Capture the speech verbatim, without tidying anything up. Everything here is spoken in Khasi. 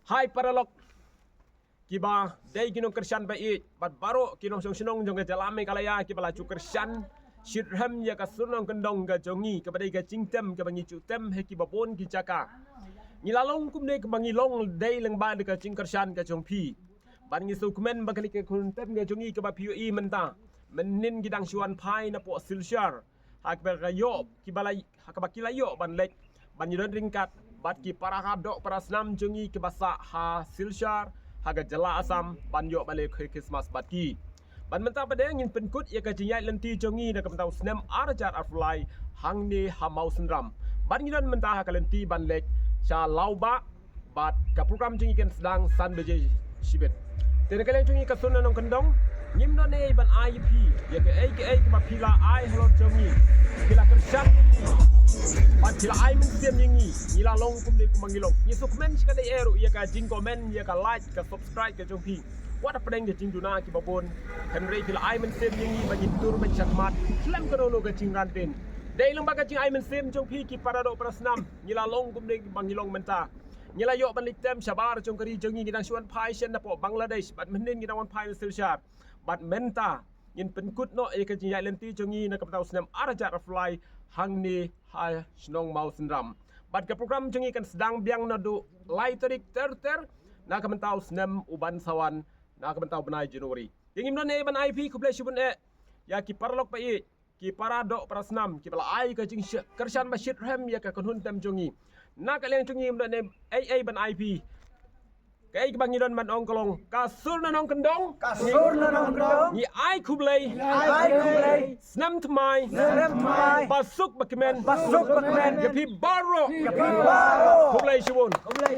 Hai paralok kiba dei ki nongkyrshan ba ïeit bad baroh ki nongshong shnong jong ka jylla Meghalaya kiba la ju kyrshan shitrhem ïa ka sur nongkyndong ka jong ngi kaba dei ka jingtem kaba ngi ju tem ha kiba bun ki jaka. Ngi la long kumne kaba ngi long dei lyngba da ka jingkyrshan ka jong phi. Bad ngi sngewkmen ba kane ka khun tem ka jong ngi kaba phi ïohi mynta mynhynnin ki dang shu wan phai napoh Silchar ha kaba ka ïoh kiba la ha kaba ki la ïoh ban leit ban ïadon ryngkat bad ki para doh para snam jong ngi kiba sah ha Silchar ha ka jylla Assam ban ïoh ban leit khuid Christmas bad ki. Bad mynta pat de ngin pynkut ïa ka jingïaid lynti jong ngi na ka bynta u snem ar hajar arphew lai hangne ha Mawsynram. Bad ngi don mynta ha ka lynti ban leit sha Lawbah bad ka program jong ngi kan sdang san baje shibit. Te na ka liang jong ngi ka sur na nongkyndong ngim don ei ban ai ïa phi ïa kaei kaei kaba phi la ai halor jong ngi. Phi la kyrshan bad phi la ai mynsiem ïa ngi. Ngi la long kumne kumba ngi long. Ngi sngewkmen shikatdei eh ruh ïa ka jingcomment, ïa ka like, ka subscribe ka jong phi. Wat hapdeng ka jingduna kiba bun, hynrei phi la ai mynsiem ïa ngi ba ngin tur ban shakhmat khlem kano kano ka jingrantin. Dei lyngba ka jingai mynsiem jong phi ki para doh para snam ngi la long kumne kumba ngi long mynta. Ngi la ïoh ban leit tem shabar jong ka ri jong ngi, ngi dang shu wan phai shen napoh Bangladesh bad mynhynnin ngi dang wan phai na Silchar. Bad mynta ngin pynkut noh ïa ka jingïaid lynti jong ngi na ka bynta u snem ar hajar arphew lai hangne ha shnong Mawsynram. Bad ka program jong ngi kan sdang biang naduh lai tarik ter ter na ka bynta u snem uban sa wan na ka bynta u bnai January. Te ngim don ei ban ai phi, khublei shibun eh ïa ki paralok ba ïeit, ki para doh para snam kiba la ai ka jingkyrshan ba shitrhem ïa ka kynhun tem jong ngi. Na ka liang jong ngi ngim don ei ei ban ai phi. Kaei kaba ngi don ban ong ka long ka sur na nongkyndong. Ka sur na nongkyndong. Ngi ai khublei. Ngi ai khublei. Snem thymmai. Snem thymmai. Ba suk ba kmen. Ba suk ba kmen. Ïa phi baroh. Ïa phi baroh. Khublei shibun. Khublei.